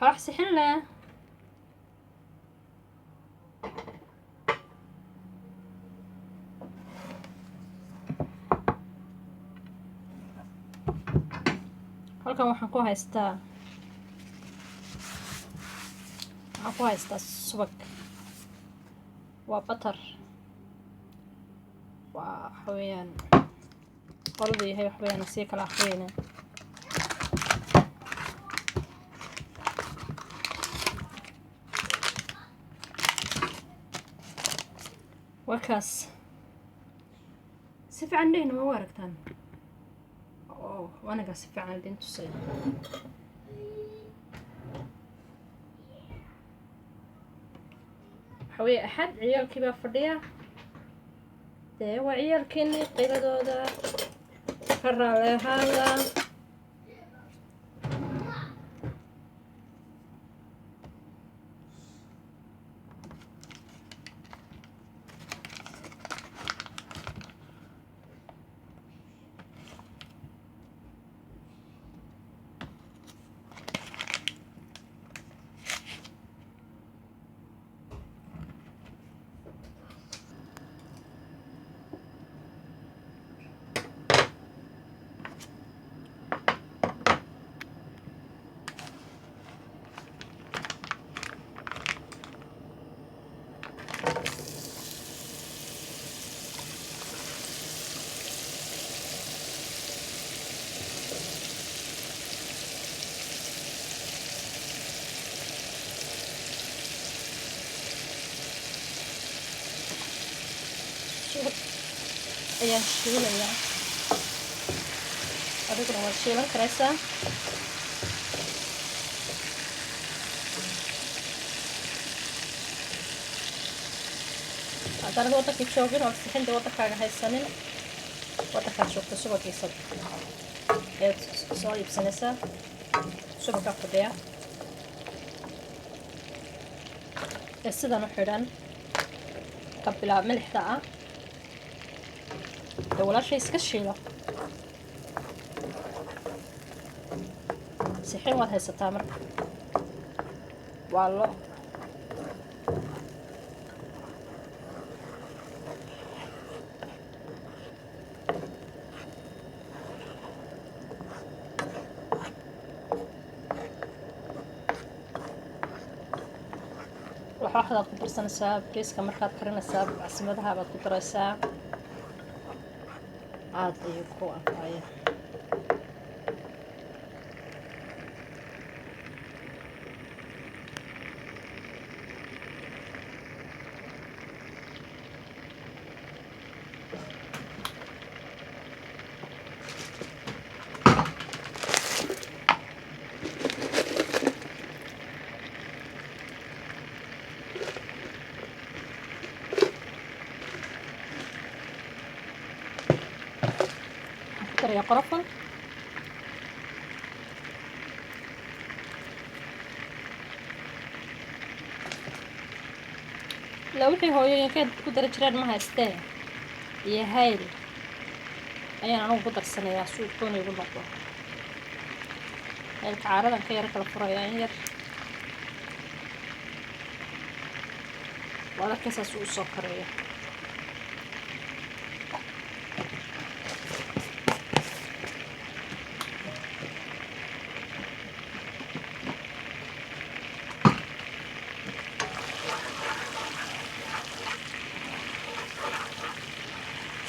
Xoox sixin leh. Halkan waxaan ku haystaa subag, waa butter, waa waxa weeyaan qoladu yahay, wax weeyaan sii kala akhriyayna. Warkaas si fiican dhehna ma u aragtaan? Oo aniga si fiican idin tusay. Waxa weeye Axad, ciyaalkii baa fadhiya. Dee waa ciyaalkiinii, qiladooda ka raali ahaada. Subag ayaan shiilayaa, adiguna waad shiilan karaysaa. Haddaanad waddankii joogin oo sixinta waddankaaga haysanin, waddankaad joogto subagiisa ayaad soo iibsanaysaa. Subagaa fadhiya ee sidan u xidhan ka bilaab milixda ah dee, walaashay, iska shiilo. Sixin waad haysataa. Marka waa lo waxaad ku darsanaysaa bariiska markaad karinaysaa, casiimadaha baad ku daraysaa, aada ayuu ku anfacaya. Waxaan ku darayaa qorofal. Ilaa wixii hooyooyinkeed ku dari jireen ma haystee, iyo hayl ayaan anugu ku darsanayaa si uu gooni igu noqdo. Haylka caaradan ka yaro kala furayaa in yar. Waad arkaysaa si uu usoo kareeyo.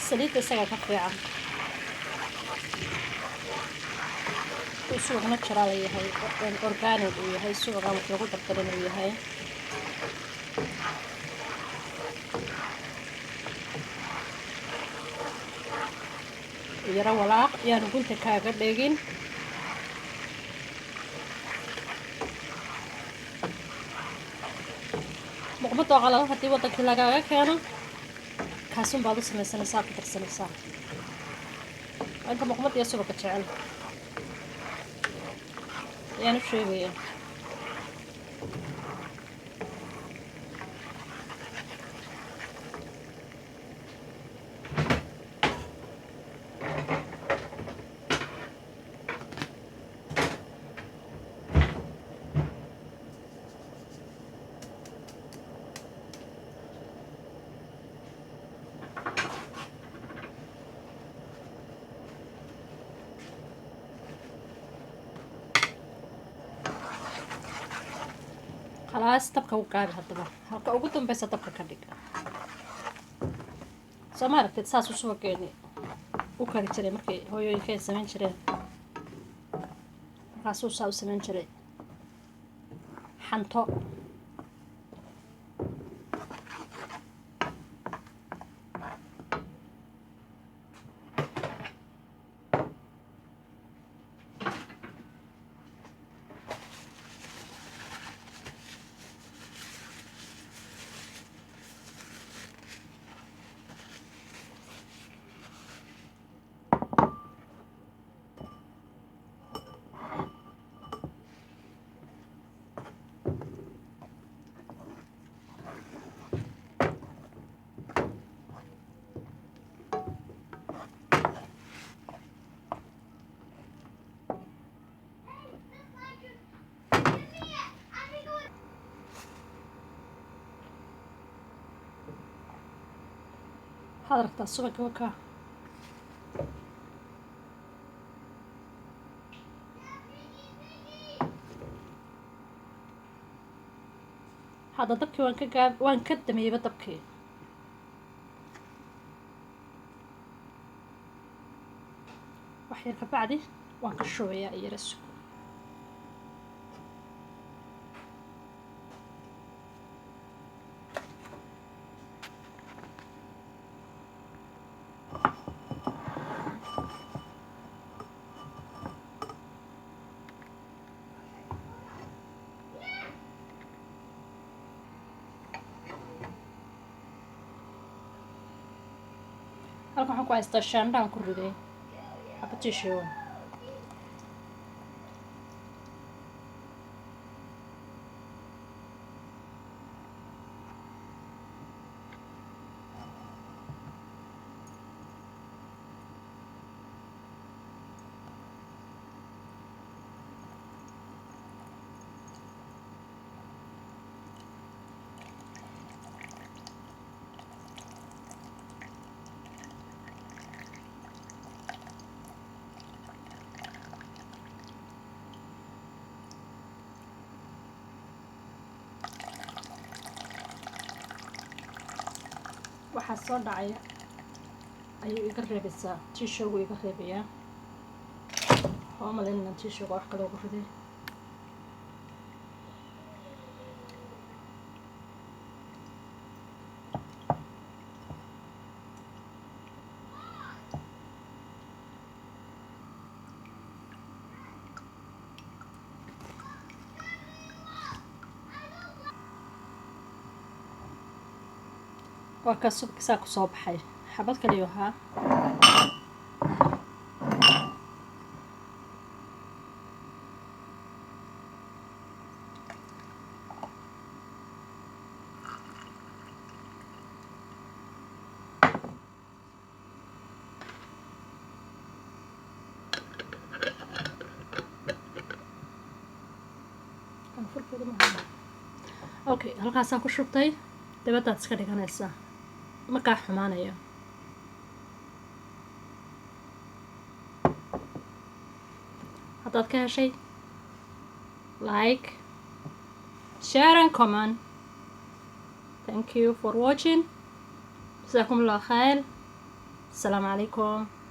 Saliidda isagaa ka fiican, uu subag natural yahay, organic uu yahay, subagaan wax lagu dardarin uu yahay. Yaro walaaq yaan gunta kaaga dhegin. Muqmadoo qalalan haddii waddankii lagaaga keeno, kaasun baad u samaysanaysaa, ku darsanaysaa. Waa inta muqmad iyo subaga jecel ayaan u sheegaya. Khalaas, dabka u gaabi. Haddaba halka ugu dambeysa dabka ka dhig. Soo ma aragtid? Saasuu subageeni u kari jiray markay hooyooyinka ay samayn jireen. Markaasuu saa u samayn jiray xanto. Waxaad aragtaa subagga wakaa. Hadda dabkii waan ka gaab, waan ka damiyeyba dabkii. Wax yar ka bacdi waan ka shubayaa iyara sugo. Halkan waxaan ku haystaa shaandhaan ku riday xabad. Waxaa soo dhacaya ayuu iga reebaysaa, tissue-gu iga reebayaa. Waa umalayn inaan tissue-ga wax kale ugu riday. Waa ka subkisaa kusoo baxay. Xabad kaliyo ahaa. Okay, halkaasaan ku shubtay. Dabadaad iska dhiganaysaa, markaa xumaanayo. Haddaad ka heshay, like, share and comment. Thank you for watching. Jazakum Allah khair. Asalaamu calaykum.